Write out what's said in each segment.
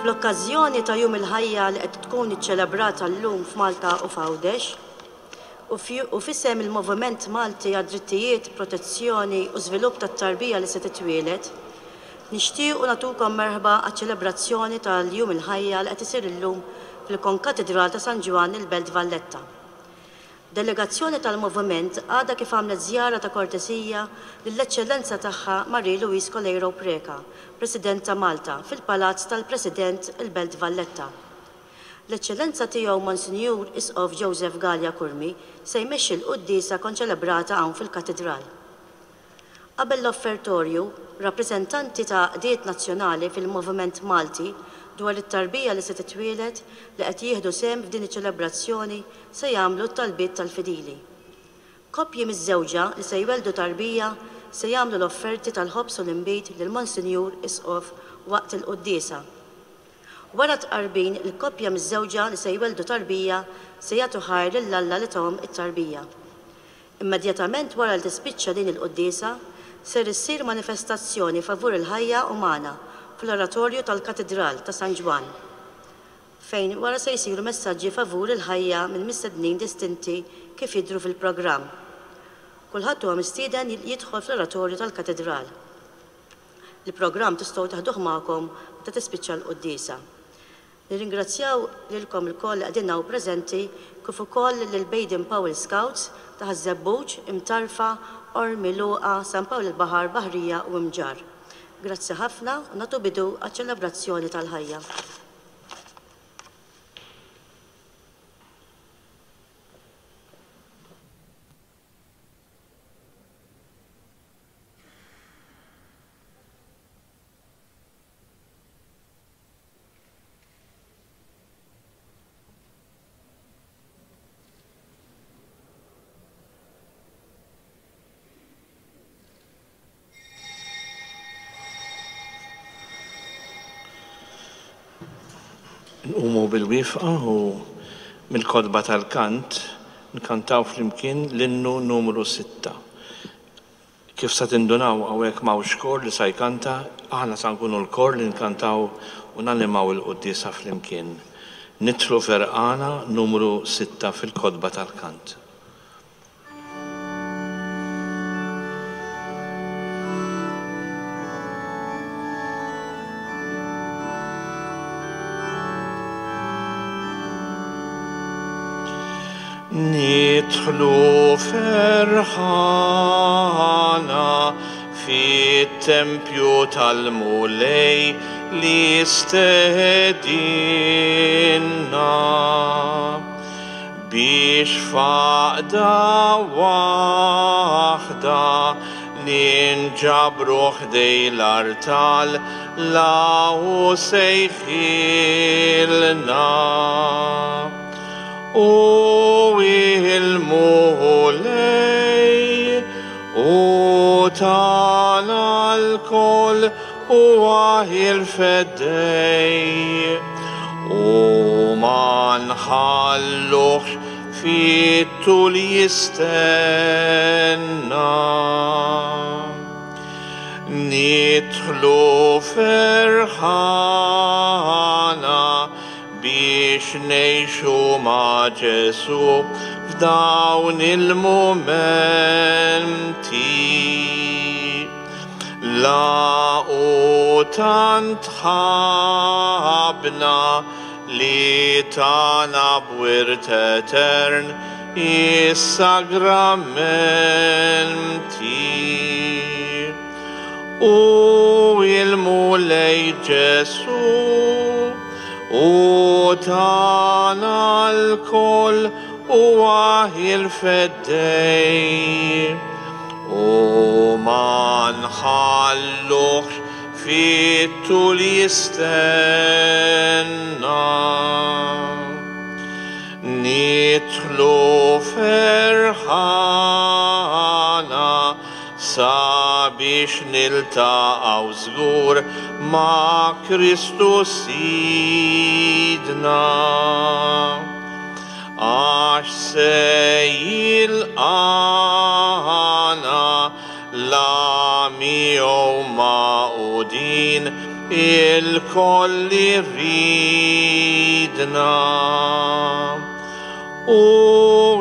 Fl-okkażjoni ta' Jum il-Ħajja li qed tkun iċċelebrata llum f'Malta u f'Għawdex, u f'isem il-Moviment Malti għad-Drittijiet, Protezzjoni u Żvilupp tat-Tarbija li se titwieled, nixtiequ nagħtukom merħba għaċ-ċelebrazzjoni tal-Jum il-Ħajja li qed isir illum fil-Konkatidral ta' San Ġwann il-Belt Valletta. Delegazzjoni tal-Moviment għadha kif għamlet żjara ta' kortesija lill-Eċċellenza Tagħha Marie Louise Coleiro Preca, President ta' Malta, fil-Palazz tal-President il-Belt Valletta. L-Eċċellenza Tiegħu Monsinjur Isqof Joseph Galea Curmi se jmexxi l-quddiesa konċelebrata hawn fil-Katidral. Qabel l-offertorju, rappreżentanti ta' għaqdiet nazzjonali fil-moviment Malti dwar it-tarbija li se titwieled li qed jieħdu sehem f'din iċ-ċelebrazzjoni se jagħmlu t-talbiet tal-fidili. Koppji miżżewġa li se jwelldu tarbija se jagħmlu l-offerti tal-ħobż u l-inbid lil Monsinjur Isqof waqt il-quddiesa. Wara t-tqarbin, il-koppja miżżewġa li se jwelldu tarbija se jagħtu ħajr lil Alla li tahom it-tarbija. Immedjatament wara li tispiċċa din il-quddiesa, ser issir manifestazzjoni favur il-ħajja umana fl-Oratorju tal-Katidral ta' San Ġwann, fejn wara se jsiru messaġġi favur il-ħajja minn mistednin distinti kif jidhru fil-programm. Kulħadd huwa mistieden jidħol fl-Oratorju tal-Katidral. Il-programm tistgħu teħduh magħkom meta tispiċċa l-quddiesa. Nirringrazzjaw lilkom ilkoll li qegħdin hawn preżenti kif ukoll lil Baden Powell Scouts ta' Ħaż-Żebbuġ, Imtarfa, Qormi, Luqa, San Pawl il-Baħar, Baħrija u Imġarr. Grazzi ħafna u nagħtu bidu għaċ-ċelebrazzjoni tal-ħajja. Nqumu bil-wifqa u mill-kotba tal-kant nkantaw flimkien l-innu numru 6. Kif sa tindunaw hawnhekk m'hawnx kor li sa jkanta, aħna sa nkunu l-kor li nkantaw u nanimaw il-quddiesa flimkien. Nidħlu ferqana numru sitta fil-kotba tal-kant. Nidħlu ferħana fit-tempju tal-Mulej li stedinna biex f'għaqda waħda ninġabru ħdej l-artal la hu sejħilna. U il-Mulej u tagħna lkoll huwa il-Feddej. U ma nħalluhx fit-tul jistenna. Nidħlu ferħana biex ngħixu ma' Ġesù f'dawn il-mumenti. La hu tant ħabbna li tana b'wirt etern is-sagramenti. U il-Mulej Ġesù u tagħna lkoll huwa il-Feddej. U ma nħalluhx fit-tul jistenna. Nidħlu ferħana sabiex niltaqgħu żgur ma' Kristu Sidna. Għax se jilqagħna la miegħu magħqudin. Ilkoll iridna. U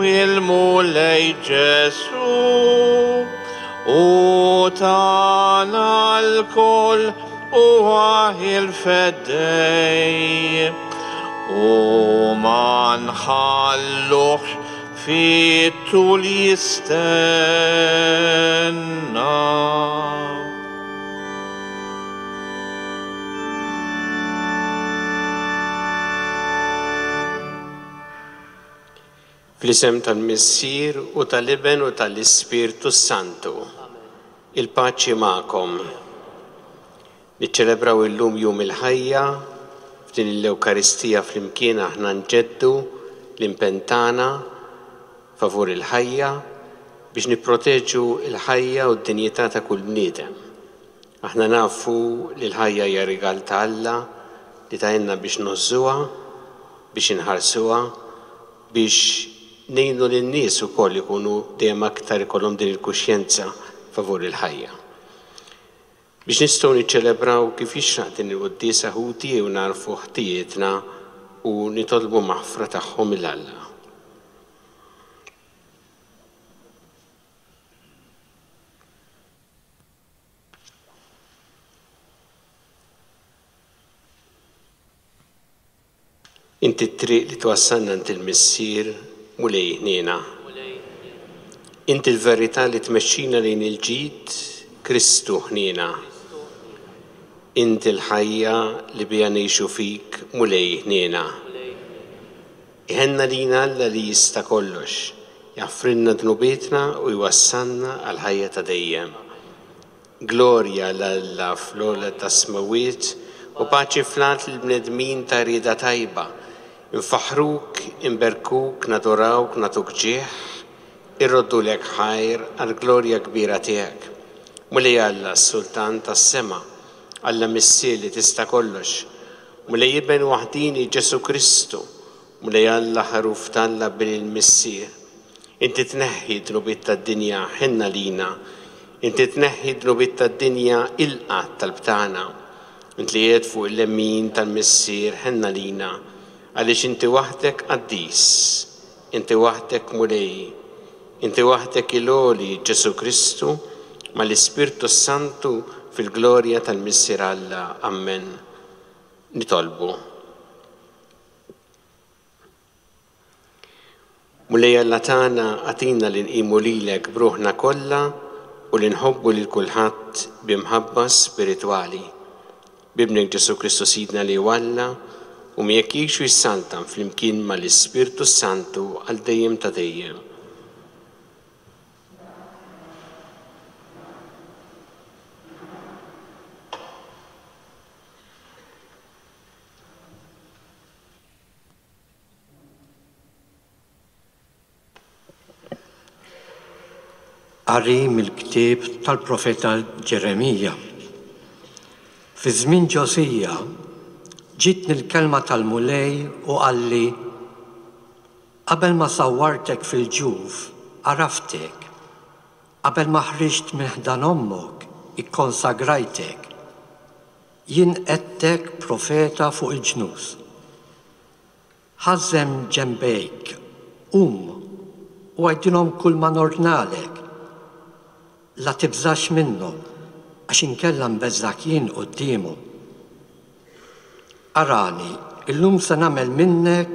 il-Mulej Ġesù u tagħna lkoll huwa il-Feddej. U ma nħalluhx fit-tul jistenna. Fl-isem tal-Missier u tal-Iben u tal-Ispirtu s-Santu. Il-paċi magħkom. Niċċelebraw illum Jum il-Ħajja, f'din l-Ewkaristija flimkien aħna nġeddu l-impenn tagħna favur il-ħajja biex nipproteġu l-ħajja u d-dinjità ta' kull bniedem. Aħna nafu li l-ħajja hija rigal ta' Alla li tgħinna biex ngħożżuha, biex inħarsuha, biex ngħinu lin-nies ukoll ikunu dejjem aktar ikollhom din il-kuxjenza favur il-ħajja. Biex nistgħu niċċelebraw kif jixraq din il-quddiesa ħuti u nagħrfu ħtijietna u nitolbu maħfra tagħhom 'il Alla. Inti t-triq li twassalna għand il-Missier, Mulej ħniena. Inti l-verità li tmexxina lejn il-ġid, Kristu ħniena. Inti l-ħajja li biha ngħixu fik, Mulej ħniena. Iħenna lina Alla li jista' kollox, jaħfrilna dnubietna u jwassalna għall-ħajja ta' dejjem. Glorja 'l Alla fl-ogħla tas-smewwiet, u paċi fl-art lill-bnedmin ta' rieda tajba. Infaħħruk, inberkuk, nadurawk, nagħtuk ġieħ, irroddulek ħajr għall-glorja kbira tiegħek. Mulej Alla, s-Sultan tas-sema, Alla Missier li tista' kollox, Mulej Iben waħdieni Ġesù Kristu, Mulej Alla Ħaruf t'Alla Bin il-Missier, Inti tneħħi d-dnubiet tad-dinja, ħenn għalina. Inti tneħħi d-dnubiet tad-dinja, ilqa' t-talb tagħna. Int li qiegħed fuq il-lemin tal-Missier, ħenn għalina. Għaliex inti waħdek qaddis, inti waħdek Mulej, inti waħdek il-Għoli Ġesù Kristu, mal-Ispirtu s-Santu fil-glorja tal-Missier Alla. Ammen. Nitolbu. Mulej Alla tagħna, agħtina li nqimu lilek b'ruħna kollha u li nħobbu lil kulħadd bi mħabba spiritwali. B'Ibnek Ġesù Kristu Sidna li hu Alla u miegħek jgħix u jsaltan flimkien mal-Ispirtu s-Santu għal dejjem ta' dejjem. Qari mill-ktieb tal-profeta Ġeremija. Fi żmien Ġosija ġietni l-kelma tal-Mulej u qalli, Qabel ma sawwartek fil-ġuf, għaraftek, qabel ma ħriġt minn ħdan ommok, ikkonsagrajtek. Jien qegħdtek profeta fuq il-ġnus. Ħażżem ġenbejk, qum, u għidilhom kulma nordnalek. La tibżax minnhom, għax inkella nbeżżgħek jien quddiemhom. Arani, illum se nagħmel minnek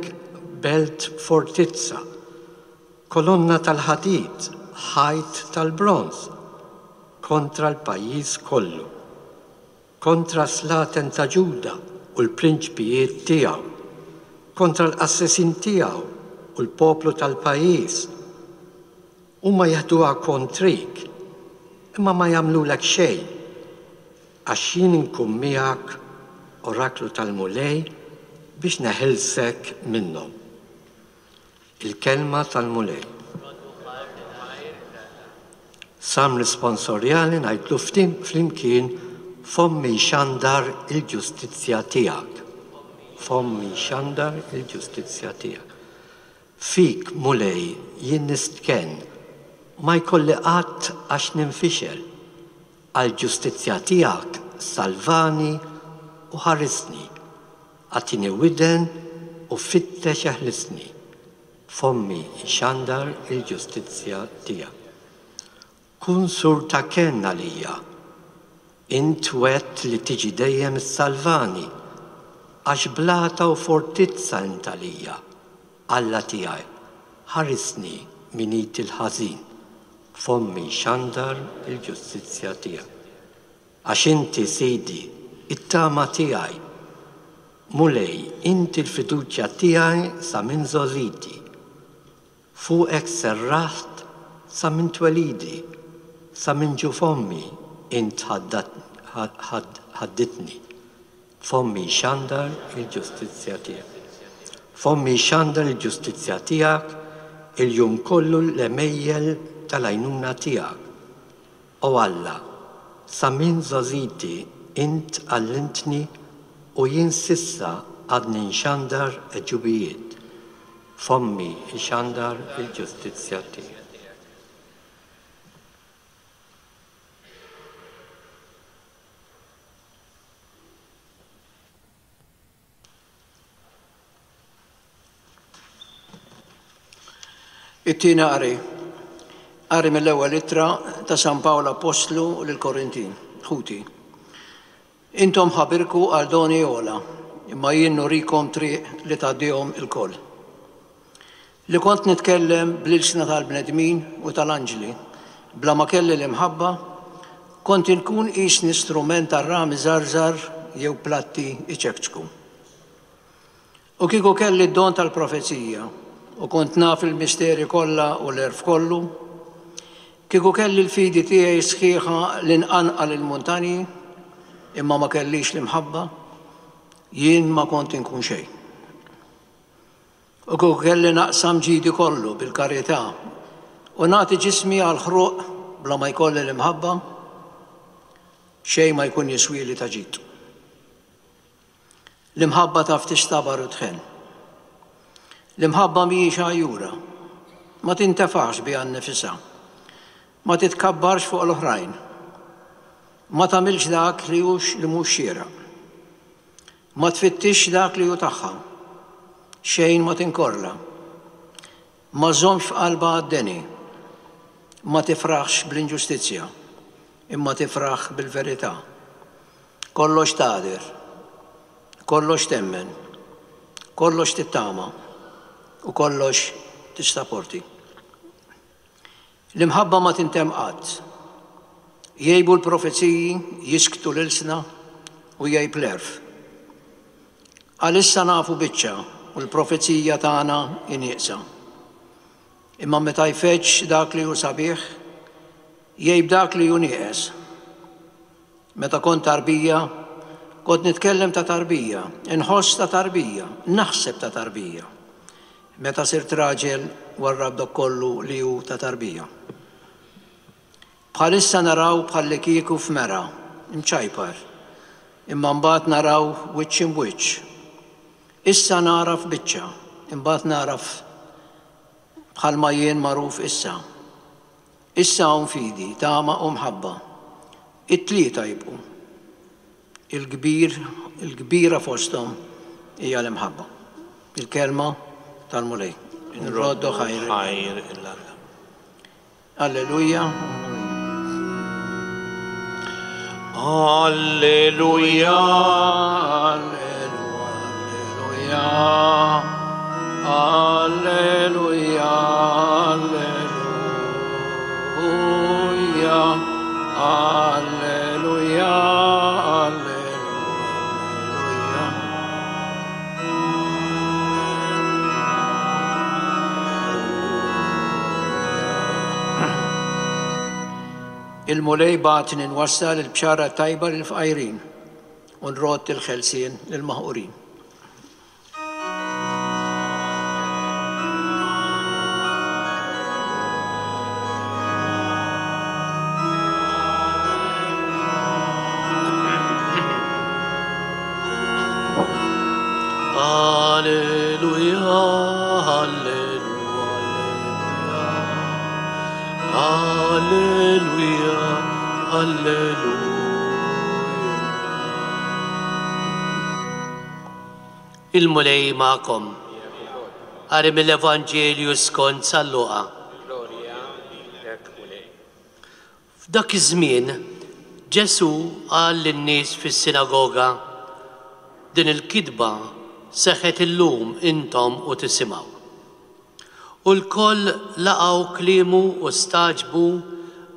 belt fortizza, kolonna tal-ħadid, ħajt tal-bronż, kontra l-pajjiż kollu. Kontra s-slaten ta' Ġuda u l-prinċpijiet tiegħu, kontra l-qassisin tiegħu u l-poplu tal-pajjiż. Huma jeħduha kontrik, imma ma jagħmlulek xejn, għax jien inkun miegħek, oraklu tal-Mulej, biex neħilsek minnhom. Il-Kelma tal-Mulej. Salm risponsorjali ngħidlu flimkien Fommi jxandar il-ġustizzja tiegħek. Fommi jxandar il-ġustizzja tiegħek. Fik, Mulej, jien nistkenn, ma jkolli qatt għax ninfixel. Għall-ġustizzja tiegħek salvani. u ħarisni, agħtini widen u fittex eħlisni, fommi jxandar il-ġustizzja tiegħek. Kun sur ta' kenn għalija. Int wegħedt li tiġi dejjem issalvani, għax blata u fortizza int għalija, Alla tiegħi, ħarisni minn id il-ħażin, fommi jxandar il-ġustizzja tiegħek. Għax inti, Sidi, it-tama tiegħi. Mulej, inti l-fiduċja tiegħi sa minn żgħożiti. Fuqek serraħt sa minn twelidi, sa minn ġuf ommi int ħadditni. Fommi jxandar il-ġustizzja tiegħek. Fommi jxandar il-ġustizzja tiegħek il-jum kollu l-għemejjel tal-għajnuna tiegħek. O Alla, sa minn żgħożiti int għallimtni u jien s'issa għadni nxandar għeġubijiet. Fommi jxandar il-ġustizzja tiegħek. It-tieni qari. Qari mill-ewwel ittra ta' San Pawl Appostlu lill-Korintin. Ħuti, intom ħabirku għal doni ogħla, imma jien nurikom triq li tgħaddihom ilkoll. Li kont nitkellem bl-ilsna tal-bnedmin u tal-anġli, bla ma kelli l-imħabba, kont inkun qisni strument tar-rami żarżar jew platti iċekċku. U kieku kelli d-don tal-profezija, u kont naf il-misteri kollha u l-għerf kollu, kieku kelli l-fidi tiegħi sħiħa li nqanqal il-muntanji, imma ma kellix l-imħabba, jien ma kont inkun xejn. U kieku kelli naqsam ġidi kollu bil-karità u nagħti ġismi għall-ħruq bla ma jkolli l-imħabba, xejn ma jkun jiswieli ta' ġid. L-imħabba taf tixtabar u tħenn. L-imħabba mhijiex għajjura. Ma tintefaħx biha nnifisha. Ma titkabbarx fuq l-oħrajn. Ma tagħmilx dak li hux li mhux xieraq. Ma tfittixx dak li hu tagħha. Xejn ma tinkorla. Ma żżommx f'qalbha għad-deni. Ma tifraħx bl-inġustizzja, imma tifraħ bil-verità. Kollox tagħder. Kollox temmen. Kollox tittama. U kollox tissaporti. L-imħabba ma tintemm qatt. Jgħibu l-profeziji, jisktu l-ilsna u jgħib l-għerf. Għalissa nafu biċċa u l-profezija tagħna hi nieqsa. Imma meta jfeġġ dak li hu sabiħ, jgħib dak li hu nieqes. Meta kont tarbija, kont nitkellem ta' tarbija, inħoss ta' tarbija, naħseb ta' tarbija. Meta sirt raġel, warrabt dak kollu li hu ta' tarbija. Bħalissa naraw bħallikieku f'mera, imċajpar, imma mbagħad naraw wiċċ imb'wiċċ. Issa nagħraf biċċa, imbagħad nagħraf bħalma jien magħruf issa. Issa hawn fidi, tama u mħabba. It-tlieta jibqgħu. Il-kbir, il-kbira fosthom hija l-imħabba. Il-kelma tal-Mulej. Nroddu ħajr. Ħajr 'il Alla. Alleluja. Alleluja. Alleluja. Alleluja. Alleluja. Alleluja. Alleluja. Il-Mulej bagħatni nwassal il-bxara t-tajba lill-fqajrin u nrodd il-ħelsien lill-maħqurin. Alleluja, alleluja, alleluja, alleluja. Il-Mulej magħkom. Qari mill-Evanġelju skont San Luqa. F'dak iż-żmien, Ġesù qal lin-nies fis-sinagoga, Din il-kitba seħħet illum intom u tisimgħu. U lkoll laqgħu kliemu u stagħġbu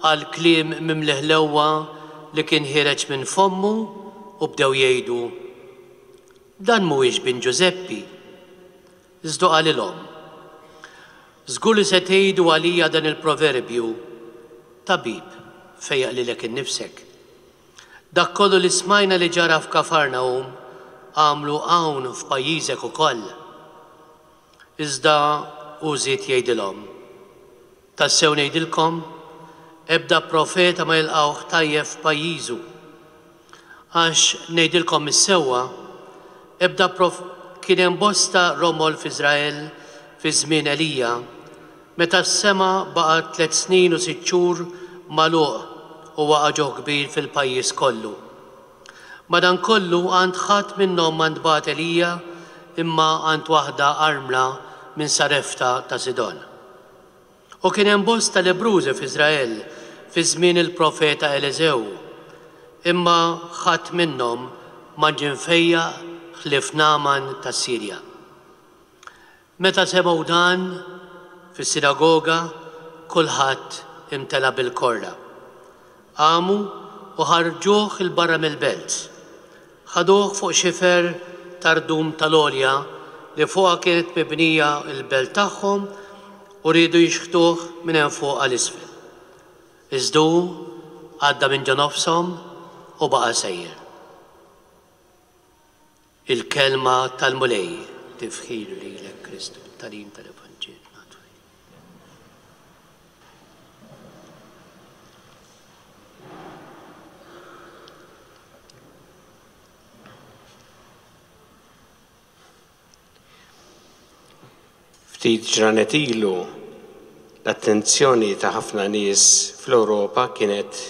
għall-kliem mimli ħlewwa li kien ħiereġ minn fommu u bdew jgħidu, Dan mhuwiex bin Ġużeppi? Iżda qalilhom, Żgur li se tgħidu għalija dan il-proverbju, 'Tabib, fejjaq lilek innifsek. Dak kollu li smajna li ġara f'Kafarnahum, agħmlu hawn f'pajjiżek ukoll. Iżda hu żied jgħidilhom, Tassew ngħidilkom, ebda profeta ma jilqgħuh tajjeb f'pajjiżu. Għax, ngħidilkom is-sewwa, ebda prof kien hemm bosta romol f'Iżrael fi żmien Elija, meta s-sema baqa' tlett snin u sitt xhur magħluq u waqa' ġuħ kbir fil-pajjiż kollu. Madankollu, għand ħadd minnhom ma ntbagħat Elija imma għand waħda armla minn Sarefta ta' Sidon. U kien hemm bosta lebbrużi f'Iżrael fi żmien il-profeta Eliżew, imma ħadd minnhom ma ġie mfejjaq ħlief Nagħman tas-Sirja. Meta semgħu dan fis-sinagoga, kulħadd imtela bil-korla. Qamu u ħarġuh 'il barra mill-belt. Ħaduh fuq xifer ta' rdum tal-għolja li fuqha kienet mibnija l-belt tagħhom u riedu jixħtuh minn hemm fuq għal isfel. Iżda hu għadda minn ġo nofshom u baqa' sejjer. Il-Kelma tal-Mulej, Tifħir lilek Kristu, Tagħlim tal-Evanġelju nagħtu lilek. Ftit ġranet ilu, l-attenzjoni ta' ħafna nies fl-Ewropa kienet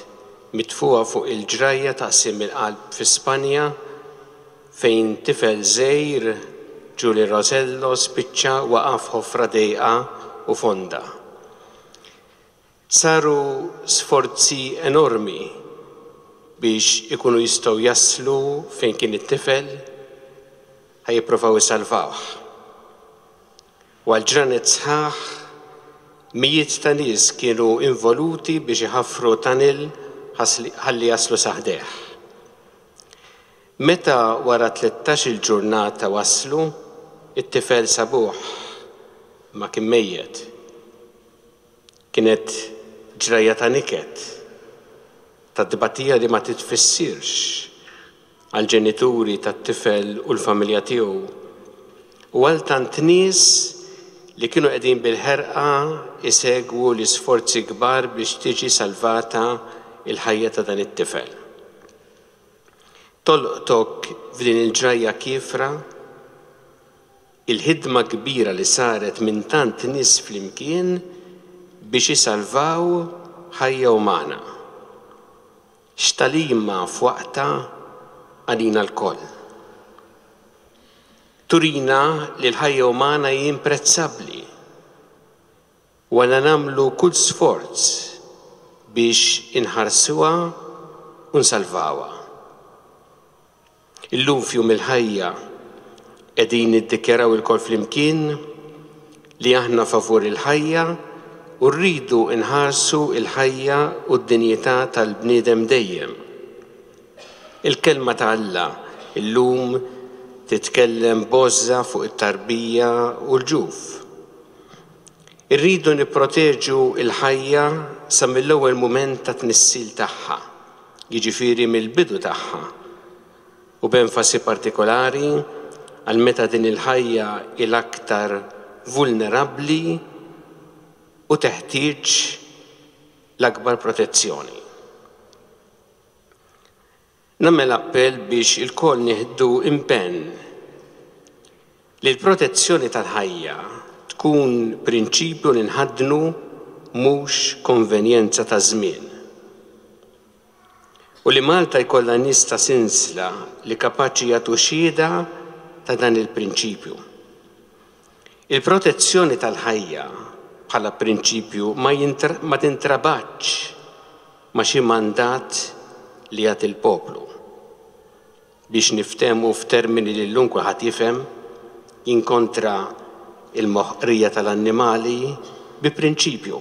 mitfugħa fuq il-ġrajja ta' qsim il-qalb fi Spanja fejn tifel żgħir, Juli Rosello, spiċċa waqa' f'ħofra dejqa u fonda. Saru sforzi enormi biex ikunu jistgħu jaslu fejn kien it-tifel ħa jipprovaw isalvawh. U għal ġranet sħaħ, mijiet ta' nies kienu involuti biex iħaffru tunnel ħalli jaslu sa ħdejh. Meta wara tlettax-il ġurnata waslu, it-tifel sabuh, imma kien mejjet. Kienet ġrajja ta' niket, ta' tbatija li ma titfissirx għall-ġenituri tat-tifel u l-familja tiegħu u għal tant nies li kienu qegħdin bil-ħerqa jsegwu l-isforzi kbar biex tiġi salvata l-ħajja ta' dan it-tifel. Tolqtok f'din il-ġrajja kiefra Il-ħidma kbira li saret minn tant nies flimkien biex isalvaw ħajja umana. X'tagħlima f'waqtha għalina lkoll! Turina li l-ħajja umana hi imprezzabbli u għandna nagħmlu kull sforz biex inħarsuha u nsalvawha. Illum f'Jum il-Ħajja qegħdin niddikjaraw ilkoll flimkien li aħna favur il-ħajja u rridu nħarsu l-ħajja u d-dinjità tal-bniedem dejjem. Il-Kelma ta' Alla llum titkellem b'għożża fuq it-tarbija u l-ġuf. Irridu nipproteġu l-ħajja sa mill-ewwel mument tat-tnissil tagħha. jiġifieri mill-bidu tagħha, u b'enfasi partikolari għal meta din il-ħajja hi l-aktar vulnerabbli u teħtieġ l-akbar protezzjoni. Nagħmel appell biex ilkoll nieħdu impenn li l-protezzjoni tal-ħajja tkun prinċipju li nħaddnu mhux konvenjenza taż-żmien. U li Malta jkollha nies ta' sinsla li kapaċi jagħtu xhieda ta' dan il-prinċipju. Il-protezzjoni tal-ħajja bħala prinċipju ma, ma tintrabatx ma' xi mandat li jagħti l-poplu. Biex niftehmu f'termini li llum kulħadd jifhem, jien kontra l-moħqrija tal-annimali bi prinċipju.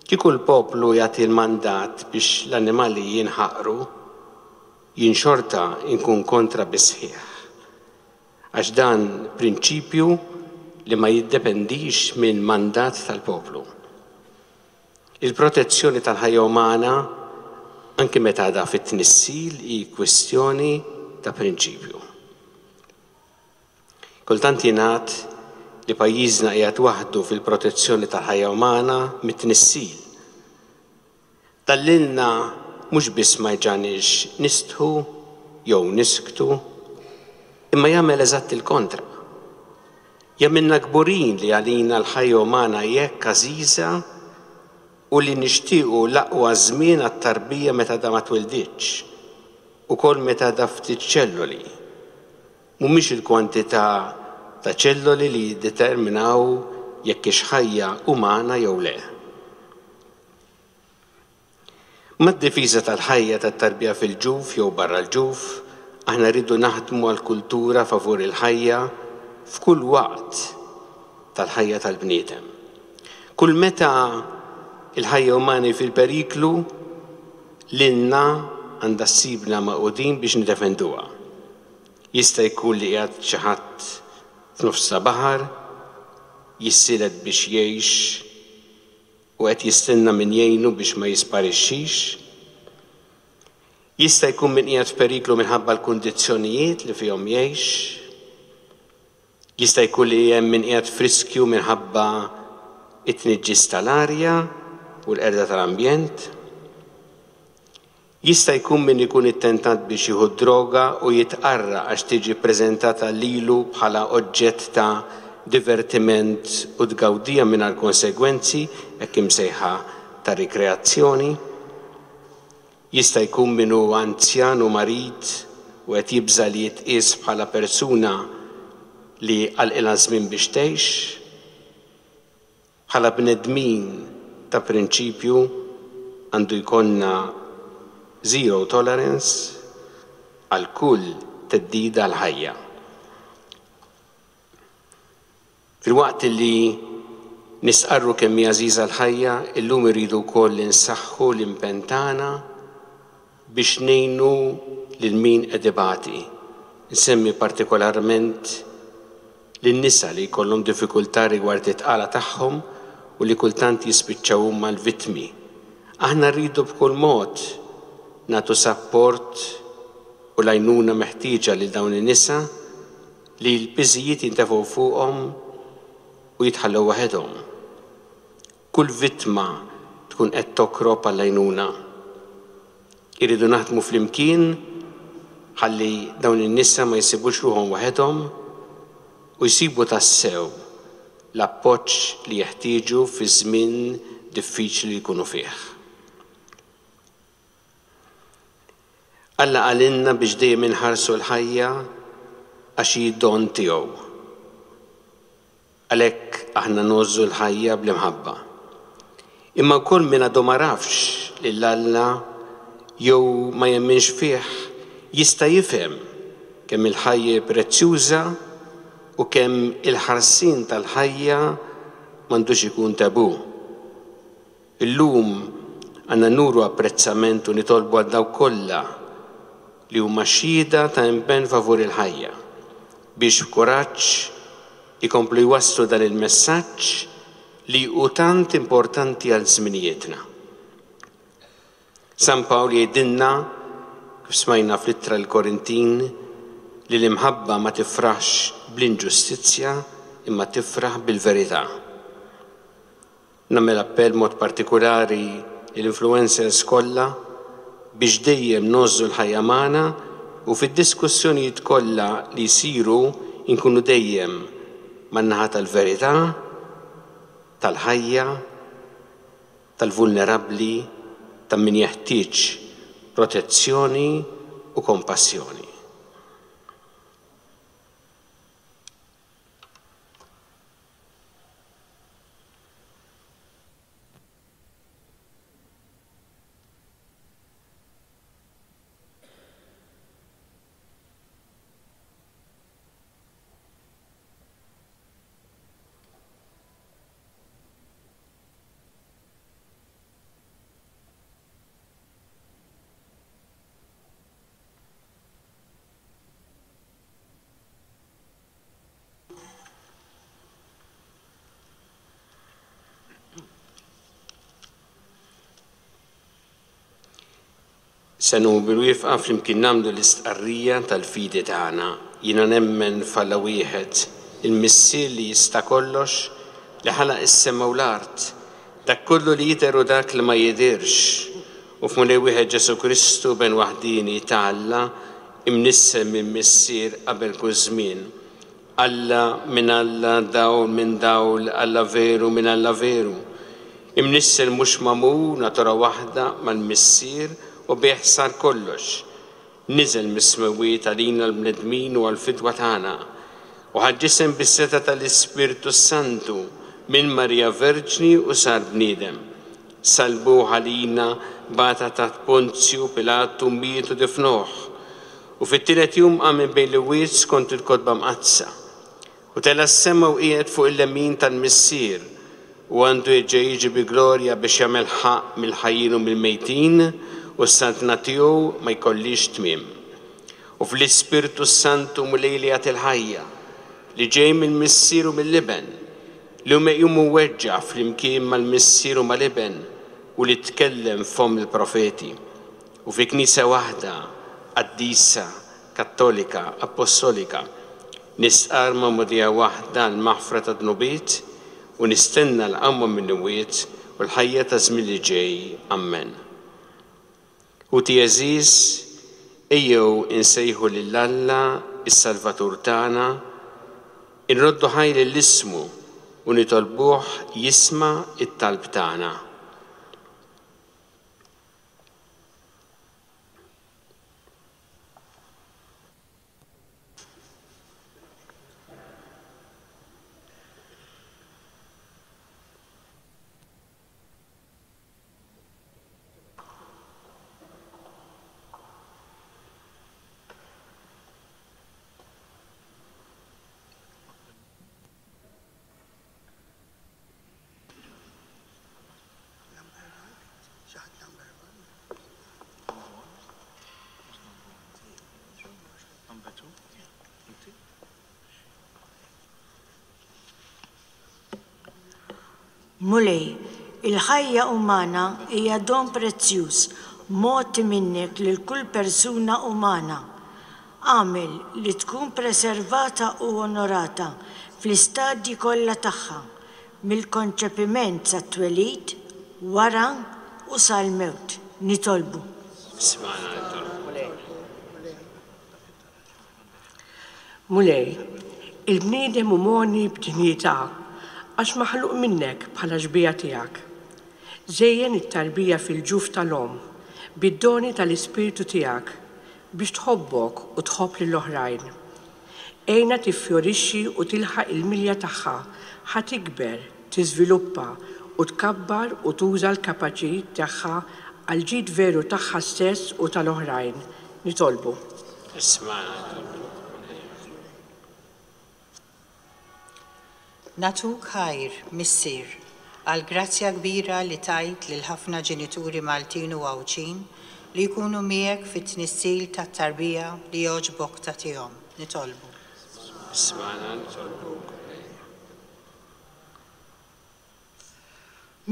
Kieku l-poplu jagħti l-mandat biex l-annimali jinħaqru, jien xorta nkun kontra bis-sħiħ. Għax dan prinċipju li ma jiddependix minn mandat tal-poplu. Il-protezzjoni tal-ħajja umana, anki meta għadha fit-tnissil, hi kwistjoni ta' prinċipju. Kultant jingħad li pajjiżna qiegħed waħdu fil-protezzjoni tal-ħajja umana mit-tnissil. Dan lilna mhux biss ma jġagħalniex nistħu jew nisktu, imma jagħmel eżatt il-kontra. Jagħmilna kburin li għalina l-ħajja umana hi hekk għażiża u li nixtiequ l-aqwa żmien għat-tarbija meta għadha ma twilditx, ukoll meta għadha ftit ċelloli. Mhumiex il-kwantità ta' ċelloli li jiddeterminaw jekk hix ħajja umana jew le. Mad-difiża tal-ħajja tat-tarbija fil-ġuf jew barra l-ġuf, aħna rridu naħdmu għal kultura favur il-ħajja f'kull waqt tal-ħajja tal-bniedem. Kull meta l-ħajja umana hi fil-periklu, lilna għandha ssibna magħqudin biex nidefenduha. Jista' jkun li qiegħed xi ħadd f'nofs ta' baħar, jissielet biex jgħix u qed jistenna min jgħinu biex ma jisparixxix. Jista' jkun min qiegħed f'periklu minħabba l-kundizzjonijiet li fihom jgħix. Jista' jkun li hemm min qiegħed f'riskju minħabba t-tniġġis tal-arja u l-qerda tal-ambjent. Jista' jkun min ikun ittentat biex jieħu d-droga u jitqarraq għax tiġi ppreżentata lilu bħala oġġett ta' divertiment u tgawdija mingħajr konsegwenzi, hekk imsejħa ta' rikreazzjoni. Jista' jkun min hu anzjan u marid u qed jibża' li jitqies bħala persuna li għalqilha ż-żmien biex tgħix. Bħala bnedmin ta' prinċipju għandu jkollna zero tolerance għal kull theddida għall-ħajja. Filwaqt li nistqarru kemm hi għażiża l-ħajja, illum irridu wkoll insaħħu l-impenn tagħna biex ngħinu lil min qed ibati. Nsemmi partikolarment lin-nisa li jkollhom diffikultà rigward it-tqala tagħhom u li kultant jispiċċaw huma l-vittmi. Aħna rridu b'kull mod nagħtu sapport u l-għajnuna meħtieġa lil dawn in-nisa li l-piżijiet jintefgħu fuqhom u jitħallew waħedhom. Kull vittma tkun qed tokrob għall-għajnuna. Irridu naħdmu flimkien ħalli dawn in-nisa ma jsibux ruħhom waħedhom u jsibu tassew l-appoġġ li jeħtieġu fiż-żmien diffiċli li jkunu fih. Alla qalilna biex dejjem inħarsu l-ħajja għax hi don tiegħu. Għalhekk aħna ngħożżu l-ħajja bl-imħabba. Imma wkoll min għadu m'għarafx lil Alla jew ma jemminx fih jista' jifhem kemm il-ħajja hi prezzjuża u kemm il-ħarsien tal-ħajja m'għandux ikun tabù. Illum għandna nuru apprezzament u nitolbu għal dawk kollha li huma xhieda ta' impenn favur il-ħajja, biex b'kuraġġ ikomplu jwasslu dan il-messaġġ li hu tant importanti għal żminijietna. San Pawl jgħidilna, kif smajna fl-Ittra lill-Korintin, li l-imħabba ma tifraħx bl-inġustizzja imma tifraħ bil-verità. Nagħmel appell b'mod partikulari lill-influencers kollha biex dejjem ngħożżu l-ħajja magħna u fid-diskussjonijiet kollha li jsiru nkunu dejjem man-naħa tal-verità, tal-ħajja, tal-vulnerabbli, ta' min jeħtieġ protezzjoni u kompassjoni. Se nqumu bil-wieqfa flimkien nagħmlu l-istqarrija tal-fidi tagħna. Jiena nemmen f'Alla wieħed, il-Missier li jista' kollox, li ħalaq is-sema u l-art, dak kollu li jidher u dak li ma jidhirx, u f'Mulej wieħed Ġesù Kristu, Ben waħdieni ta' Alla, imnissel minn Missier qabel kull żmien. Alla minn Alla, dawl minn dawl, Alla veru minn Alla veru. Imnissel mhux magħmul, natura waħda mal-Missier u bih sar kollox. Niżel mis-smewwiet għalina l-bnedmin u għall-fidwa tagħna, u ħa ġisem bis-setgħa tal-Ispirtu s-Santu minn Marija Verġni u sar bniedem. Sallbuh għalina, bata taħt Ponzju Pilatu, miet u difnuh. U fit-tielet jum qam minn bejn l-imwiet skont il-Kotba Mqaddsa. U tela' s-sema u qiegħed fuq il-lemin tal-Missier, u għandu jerġa' jiġi bi glorja biex jagħmel ħaqq mill-ħajjin u mill-mejtin, u s-saltna tiegħu ma jkollhiex tmiem. U fl-Ispirtu s-Santu Mulej li jagħti l-ħajja, li ġej mill-Missier u mill-Iben, li hu meqjum u mweġġa' flimkien mal-Missier u mal-Iben, u li tkellem f'fomm il-profeti. U fi Knisja waħda, qaddisa, kattolika, appostolika, nistqarr magħmudija waħda għall-maħfra tad-dnubiet u nistenna l-qawma mill-imwiet u l-ħajja taż-żmien li ġej. Ammen. Ħuti għeżież, ejjew insejħu lil Alla, is-Salvatur tagħna, inroddu ħajr lil ismu u nitolbuh jisma' t-talb tagħna. Mulej, il-ħajja umana hija don prezzjuż mogħti minnek lil kull persuna umana. Agħmel li tkun preservata u onorata fl-istadji kollha tagħha, Mill-konċepiment sat-twelid, wara u sal-mewt. Nitolbu. Ismagħna nitolbu. Mulej, il-bniedem hu mogħni b'dinjità għax maħluq minnek bħala xbieha tiegħek. Żejjen it-tarbija fil-ġuf tal-omm bid-doni tal-Ispirtu tiegħek biex tħobbok u tħobb lill-oħrajn. Għinha tiffjorixxi u tilħaq il-milja tagħha ħa tikber, tiżviluppa u tkabbar u tuża l-kapaċijiet tagħha għall-ġid veru tagħha stess u tal-oħrajn. Nitolbu. Ismagħna nitolbuk, Mulej. Nagħtuk ħajr, Missier, għall-grazzja kbira li tajt lil ħafna ġenituri Maltin u Għawdxin li jkunu miegħek fit-tnissil tat-tarbija li jogħġbok tagħtihom. Nitolbu. Ismagħna nitolbuk, Mulej.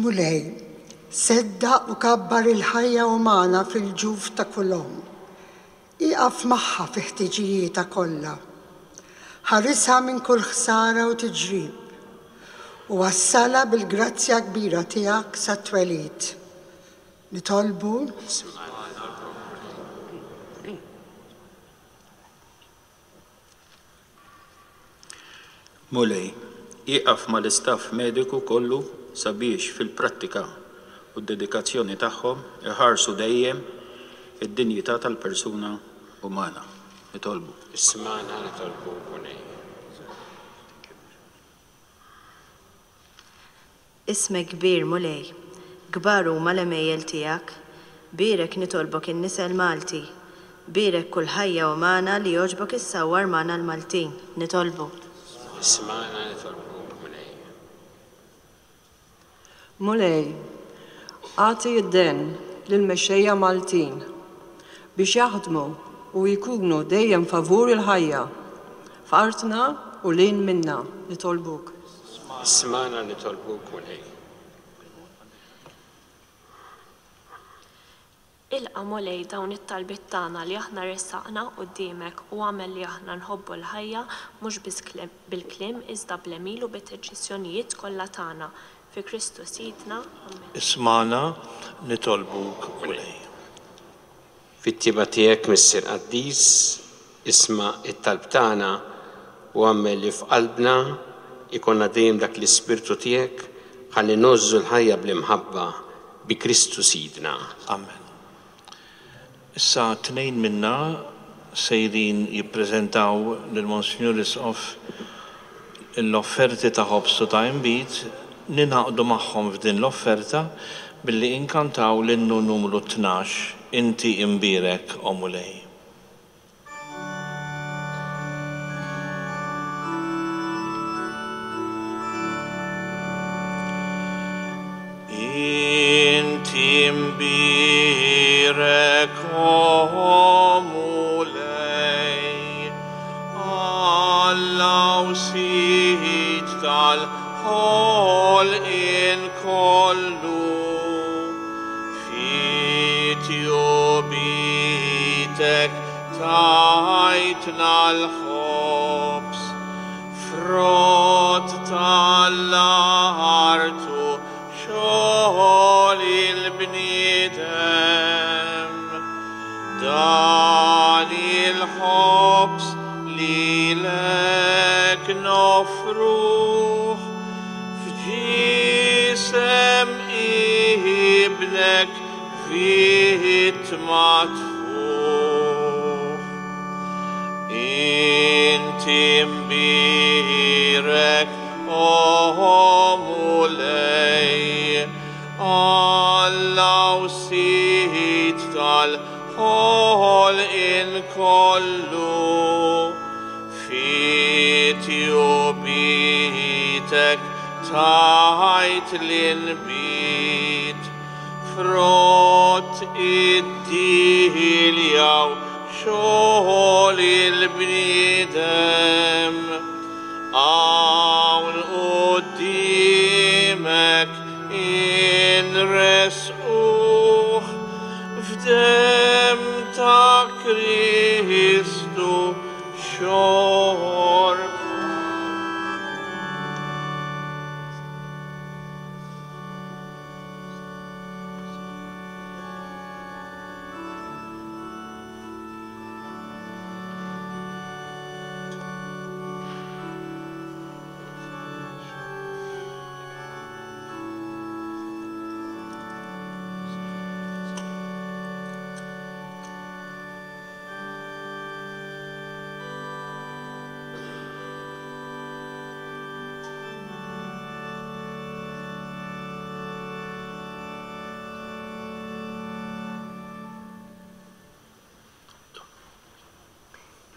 Mulej, seddaq u kabbar il-ħajja umana fil-ġuf ta' kull omm. Ieqaf magħha fi ħtiġijietha kollha. Ħarisha minn kull ħsara u tiġrib, u wassalha bil-grazzja kbira tiegħek sat-twelid. Nitolbu. Mulej, ieqaf mal-istaff mediku kollu sabiex fil-prattika u d-dedikazzjoni tagħhom iħarsu dejjem id-dinjità tal-persuna umana. Nitolbu. Ismagħna nitolbuk, Mulej. Ismek kbir, Mulej. Kbar huma l-għemejjel tiegħek. Bierek nitolbok in-nisel Malti. Bierek kull ħajja umana li jogħġbok issawwar magħna l-Maltin. Nitolbu. Ismagħna nitolbuk, Mulej. Mulej, agħti d-dehen lill-mexxejja Maltin biex jaħdmu u jkunu dejjem favur il-ħajja f'artna u 'l hinn minnha. Nitolbuk. Ismagħna nitolbuk, Mulej. Ilqa' Mulej dawn it-talbiet tagħna li aħna ressaqna quddiemek u agħmel li aħna nħobbu l-ħajja mhux biss bil-kliem iżda bl-għemil u bid-deċiżjonijiet kollha tagħna. Fi Kristu Sidna. Ammen. Ismagħna, nitolbuk, Mulej. Fit-tjieba tiegħek, Missier qaddis, isma' t-talb tagħna u agħmel li f'qalbna jkollna dejjem dak l-ispirtu tiegħek ħalli ngħożżu l-ħajja bl-imħabba bi Kristu Sidna. Amen. Issa tnejn minna sejrin jippreżentaw lil Monsinjur Isqof l-offerti ta' ħobż u ta' inbid, ningħaqdu magħhom f'din l-offerta billi inkantaw l-innu numru 12, Inti Imbierek, O Mulej. Inti mbierek, o Mulej, Alla u Sid tal-ħolqien kollu, fi tjubitek tajtna l-ħobż, frott tal-art u xogħol il-bniedem. Dan il-ħobż lilek noffruh f'ġisem Ibnek vittma tfuħ. Inti mbierek, o Mulej, Alla u Sid tal-ħolqien kollu, fi tjubitek tajt l-inbid, frott id-dilja u xogħol il-bniedem. Hawn quddiemek inressquh f'demm ta' Kristu xorb.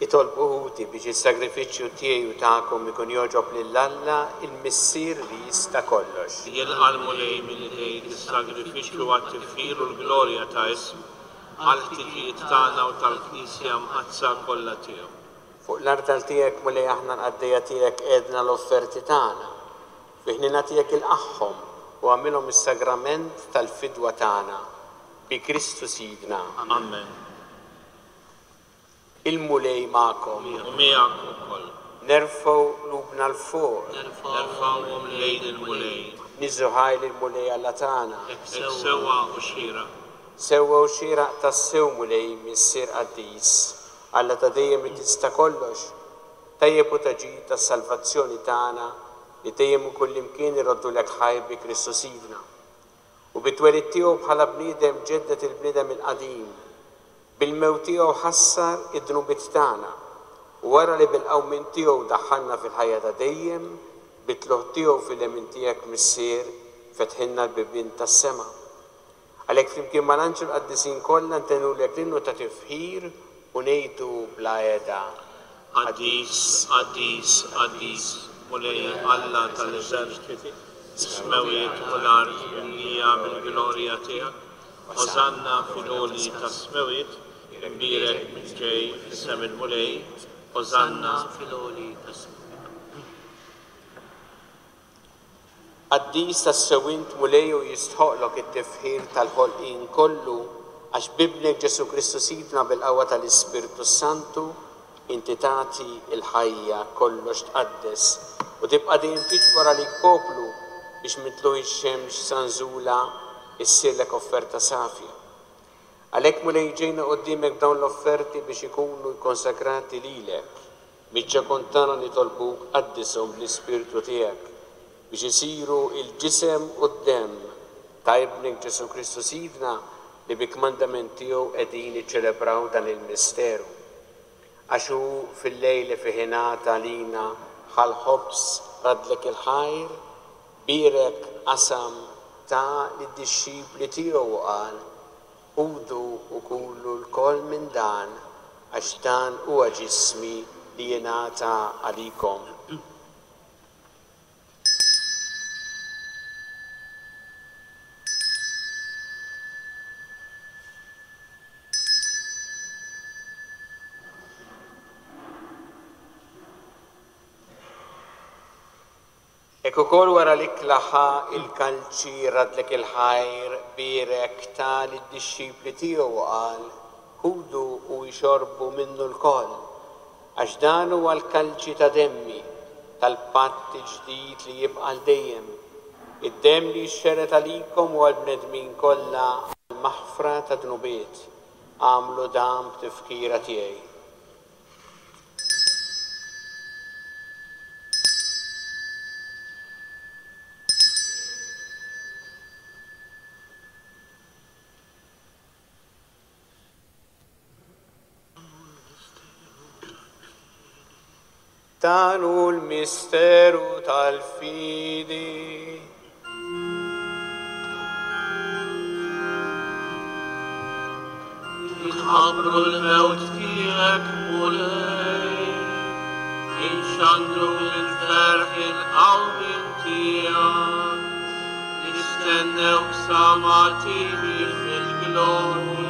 Itolbu ħuti biex is-sagrifiċċju tiegħi u tagħkom ikun jogħġob lil Alla, il-Missier li jista' kollox. Jilqa' l-Mulej minn idejk is-sagrifiċċju għat-tifħir u l-glorja ta' ismu, għall-ħtiġijiet tagħna u tal-Knisja mqaddsa kollha tiegħu. Fuq l-artal tiegħek, Mulej, aħna l-qaddejja tiegħek qegħedna l-offerti tagħna. Fi ħniena tiegħek ilqagħhom u agħmilhom is-sagrament tal-fidwa tagħna. Bi Kristu Sidna. Amen. Il-Mulej magħkom. U miegħek ukoll. Nerfgħu qlubna 'l fuq. Nerfgħuhom lejn il-Mulej. Niżżu ħajr lill-Mulej Alla tagħna. Hekk sewwa u xieraq. Sewwa u xieraq tassew, Mulej, Missier qaddis, Alla ta' dejjem li tista' kollox, tajjeb u ta' ġid għas-salvazzjoni tagħna li dejjem u kullimkien irroddulek ħajr bi Kristu Sidna. U bit-twelid tiegħu bħala bniedem ġedded il-bniedem il-qadim. Bil-mewt tiegħu ħassar id-dnubiet tagħna, u wara li bil-qawmien tiegħu daħħalna fil-ħajja ta' dejjem, bit-tlugħ tiegħu fil-lemin tiegħek, Missier, fetħilna l-bibien tas-sema. Għalhekk flimkien mal-anġli u l-qaddisin kollha ntennulek l-innu ta' tifħir u ngħidu bla heda. Qaddis, qaddis, qaddis, Mulej Alla tal-eżerċiti, is-smewwiet u l-art mimlija bil-glorja tiegħek. Osanna fil-għoli tas-smewwiet, imbierek min ġej f'isem il-Mulej, Osanna fil-għoli tas-smewwiet. Qaddis tassew int Mulej u jistħoqqlok it-tifħir tal-ħolqien kollu. Għax b'Ibnek Ġesù Kristu Sidna bil-qawwa tal-Ispirtu s-Santu inti tagħti l-ħajja, kollox tqaddes, u tibqa' dejjem tiġbor għalik poplu biex minn tlugħ ix-xemx sa nżulha issirlek offerta safja. Għalhekk Mulej ġejna quddiemek b'dawn l-offerti biex ikunu kkonsagrati lilek. Miċ-ċokon tagħna nitolbuk qaddishom bl-Ispirtu tiegħek biex isiru l-ġisem u d-demm ta' Ibnek Ġesù Kristu Sidna li bi kmandament tiegħu qegħdin niċċelebraw dan il-misteru. Għax hu fil-lejl li fih ingħata lina ħa l-ħobż, raddlek il-ħajr, bierek, qasam, ta lid-dixxipli tiegħu u qal, Ħudu u kulu lkoll minn dan, għax dan huwa ġismi li jingħata għalikom. Hekk ukoll wara l-ikla ħa l-kalċi, raddlek il-ħajr, bierek, ta lid-dixxipli tiegħu u qal, Ħudu u ixorbu minnu lkoll, għax dan huwa l-kalċi ta' demmi, tal-patt il-ġdid li jibqa' għal dejjem, id-demm li jixxerred għalikom u għall-bnedmin kollha għall-maħfra tad-dnubiet. Agħmlu dan b'tifkira tiegħi. Dan hu l-misteru tal-fidi. Inħabbru l-mewt tiegħek, Mulej, inxandru bil-ferħ il-qawmien tiegħek, nistennewk sa ma tiġi fil-glorja.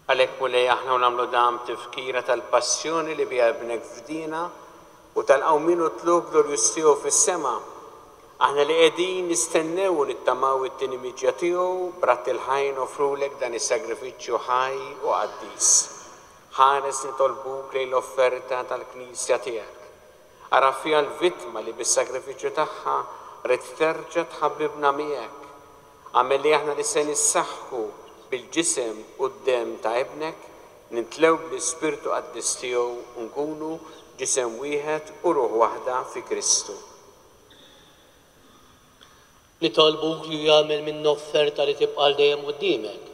Għalhekk, Mulej, aħna u nagħmlu dan b'tifkira tal-passjoni li biha Ibnek fdiena u tal-qawmien u t-tlugħ glorjuż tiegħu fis-sema, aħna li qegħdin nistennew u nittamaw it-tieni miġja tiegħu, b'radd il-ħaj noffrulek dan is-sagrifiċċju ħaj u qaddis. Ħares nitolbuk lejn l-offerta tal-Knisja tiegħek. Ara fiha l-vittma li bis-sagrifiċċju tagħha ridt terġa' tħabbibna miegħek. Agħmel li aħna li se nissaħħu bil-ġisem u d-demm ta' Ibnek, nintlew bl-Ispirtu qaddis tiegħu u nkunu ġisem wieħed u ruħ waħda fi Kristu. Nitolbuk li hu jagħmel minna offerta li tibqa' għal dejjem quddiemek,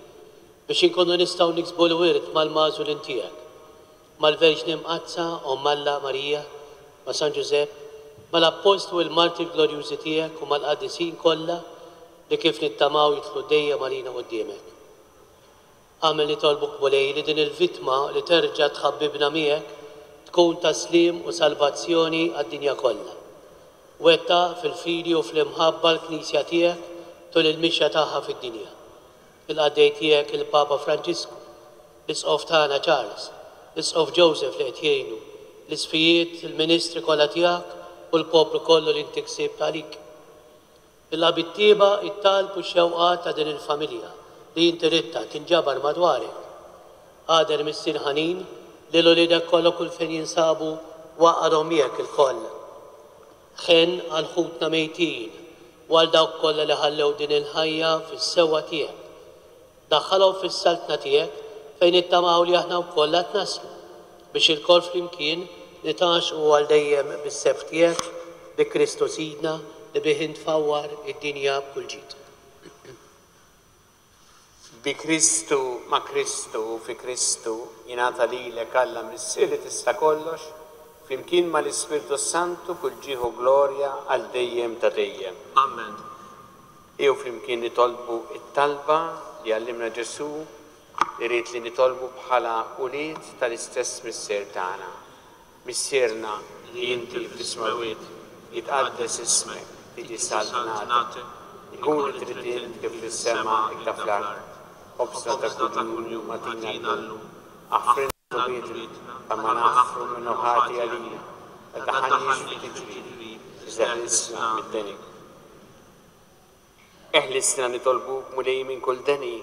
biex inkunu nistgħu niksbu l-wirt mal-magħżulin tiegħek, mal-Verġni Mqaddsa, Omm Alla, Marija, ma' San Ġużepp, mal-Appostli u l-martri glorjużi tiegħek u mal-qaddisin kollha li kif nittamaw jidħlu dejjem għalina quddiemek. Agħmel nitolbuk Mulej li din il-vittma li terġa' tħabbibna miegħek tkun ta' sliem u salvazzjoni għad-dinja kollha. Wettaq fil-fidi u fl-imħabba l-Knisja tiegħek tul il-mixja tagħha fid-dinja. Il-qaddej tiegħek il-Papa Franġisku, l-Isqof tagħna Charles, l-Isqof Joseph li qed jgħinu, l-Isqfijiet, il-ministri kollha tiegħek u l-poplu kollu li inti ksibt għalik. Ilqa' bit-tjieba t-talb u x-xewqat ta' din il-familja li inti ridtha tinġabar madwarek. Agħder Missier ħanin, lil uliedek kollha kull fejn jinsabu u għaqqadhom miegħek ilkoll. Ħenn għal ħutna mejtin u għal dawk kollha li ħallew din il-ħajja fis-sewwa tiegħek. Daħħalhom fis-Saltna tiegħek fejn nittamaw li aħna wkoll għad naslu, biex ilkoll flimkien nitgħaxxqu għal dejjem bis-sebħ tiegħek, bi Kristu Sidna li bih int tfawwar id-dinja b'kull ġid. Bi Kristu, ma' Kristu u fi Kristu, jingħata lilek, Alla Missier li tista' kollox, flimkien ma' l-Ispirtu s-Santu, kull ġieħ u glorja għal dejjem ta' dejjem. Amen. Ejjew flimkien nitolbu t-talba li għallimna Ġesù li ried li nitolbu bħala ulied tal-istess Missier tagħna. Missierna li inti fis-smewwiet, jitqaddes ismek, tiġi saltnatek, ikun li trid int kif fis-sema iktar fl-art. Ħobżna ta' kuljum agħtina llum. Aħfrilna dnubietna, bħalma naħfru min hu ħati għalina. La tdaħħalniex fi tiġrib, iżda ħlisna mid-deni. Eħlisna nitolbuk, Mulej, minn kull deni.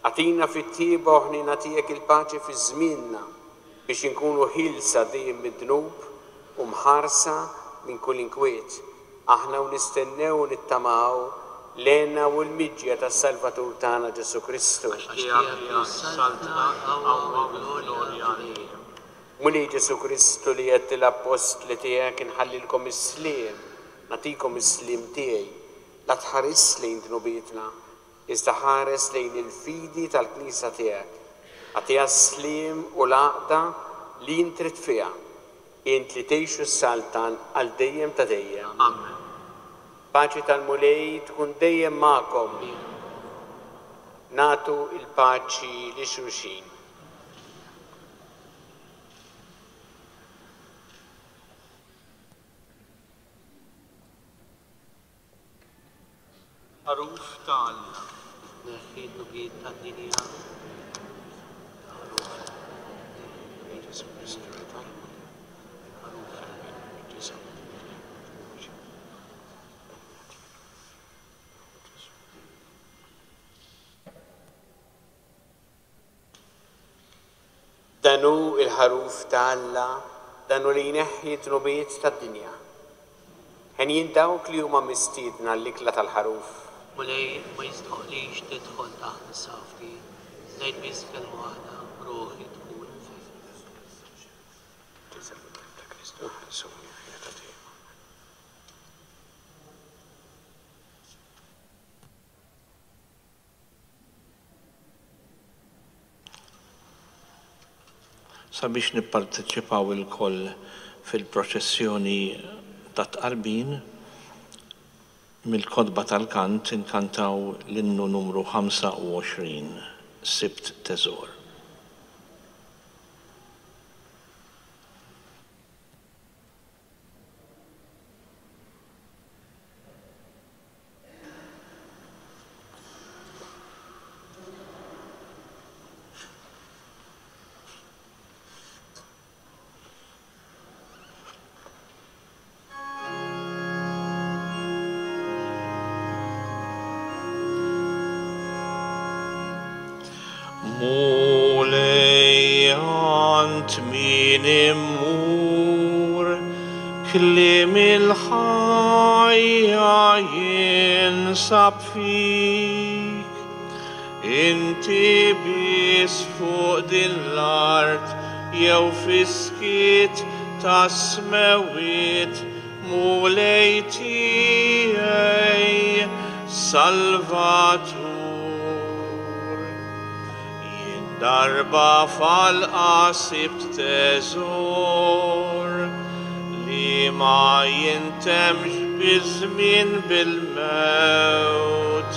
Agħtina fit-tjieba u ħniena tiegħek il-paċi fi żmienna, biex inkunu ħielsa dejjem mid-dnub u mħarsa minn kull inkwiet, aħna u nistennew u nittamaw l-hena u l-miġja tas-Salvatur tagħna Ġesù Kristu. Għax tiegħek hi s-saltna, il-qawwa u l-glorja għal dejjem. Mulej Ġesù Kristu li għedt lill-appostli tiegħek inħallilkom is-sliem, nagħtikom is-sliem tiegħi, la tħarisx lejn dnubietna, iżda ħares lejn il-fidi tal-Knisja tiegħek. Agħtiha s-sliem u l-għaqda li int trid fiha, int li tgħix u ssaltan għal dejjem ta' dejjem. Amen. Paċi tal-Mulej tkun dejjem magħkom. Nagħtu l-paċi lil xulxin. Ħaruf ta' Alla. Tneħħi d-dnubiet tad-dinja. Dan hu l-Ħaruf ta' Alla, dan hu li jneħħi d-dnubiet tad-dinja. Henjin dawk li huma mistiedna għall-ikla tal-Ħaruf. Mulej, ma jistħoqqlix tidħol taħt saqfti, ngħid biss kelma waħda, ruħi tkun fejqet. Sabiex nipparteċipaw ilkoll fil-proċessjoni tat-tqarbin, mill-kotba tal-kant inkantaw l-innu numru 25, Sibt Teżor. Mulej għand min immur, kliem il-ħajja jinsab fik. Inti biss fuq din l-art jew fis-skiet tas-smewwiet, Mulej tiegħi Salvatur. Jien darba f'għalqa sibt teżor li ma jintemx biż-żmien bil-mewt.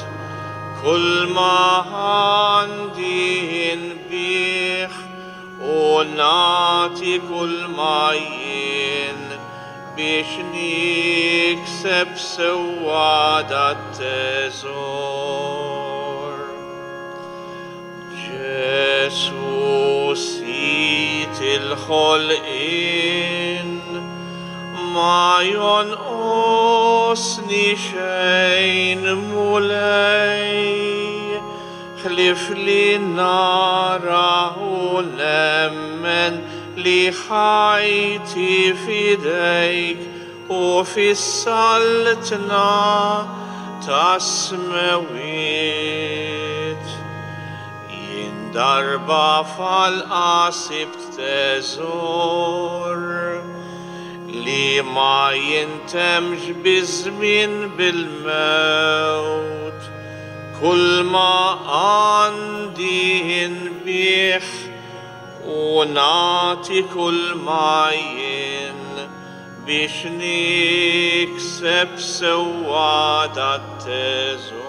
Kulma għandi nbigħ u nagħti kulma jien biex nikseb sewwa dat-teżor. Ġesù Sid il-ħolqien, ma jonqosni xejn Mulej, ħlief li nara u nemmen li ħajti f'idejk u fis-saltna tas-smewwiet. Jien darba f'għalqa sibt teżor li ma jintemx biż-żmien bil-mewt. Kulma għandi nbigħ u nagħti kulma jien biex nikseb sewwa dat-teżor.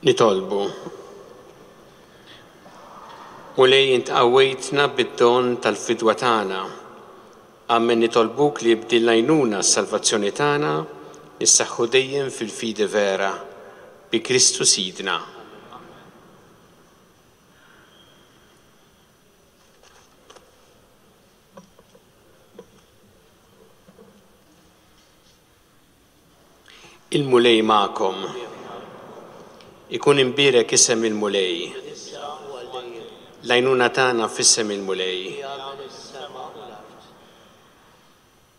Nitolbu. Mulej int qawwejtna bid-don tal-fidwa tagħna. Amen nitolbuk li b'din l-għajnuna s-salvazzjoni tagħna nissaħħu dejjem fil-fidi vera, bi Kristu Sidna. Il-Mulej magħkom. Ikun imbierek isem il-Mulej. L-għajnuna tagħna f'isem il-Mulej.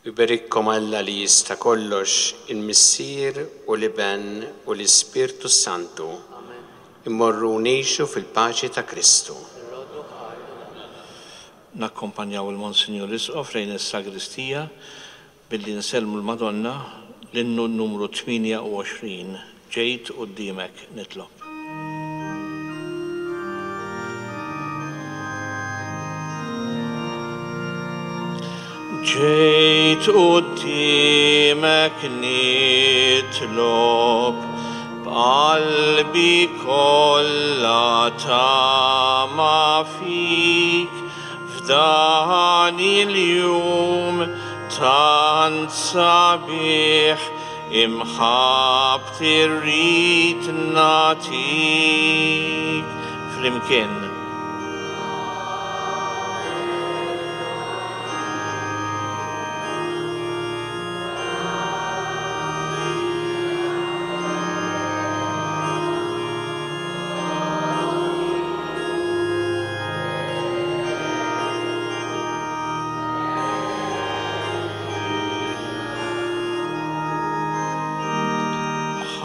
Iberikkom Alla li jista' kollox, il-Missier u l-Iben u l-Ispirtu s-Santu. Immorru u ngħixu fil-paċi ta' Kristu. Nakkompanjaw il-Monsinjur Isqof lejn is-sagristija Billi nsellmu l-Madonna, l-innu numru 28, Ġejt quddiemek nitlob. Ġejt quddiemek nitlob b'qalbi kollha tama fik. F'dan il-jum tant sabiħ imħabbti rrid nagħtik. Flimkien.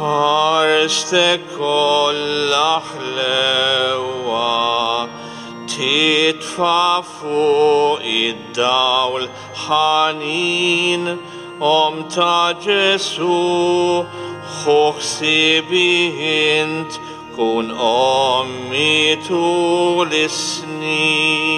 Ħarstek kollha ħlewwa titfa' fuq id-dawl ħanin, Omm ta' Ġesù, ħu ħsiebi int Kun ommi tul is-snin.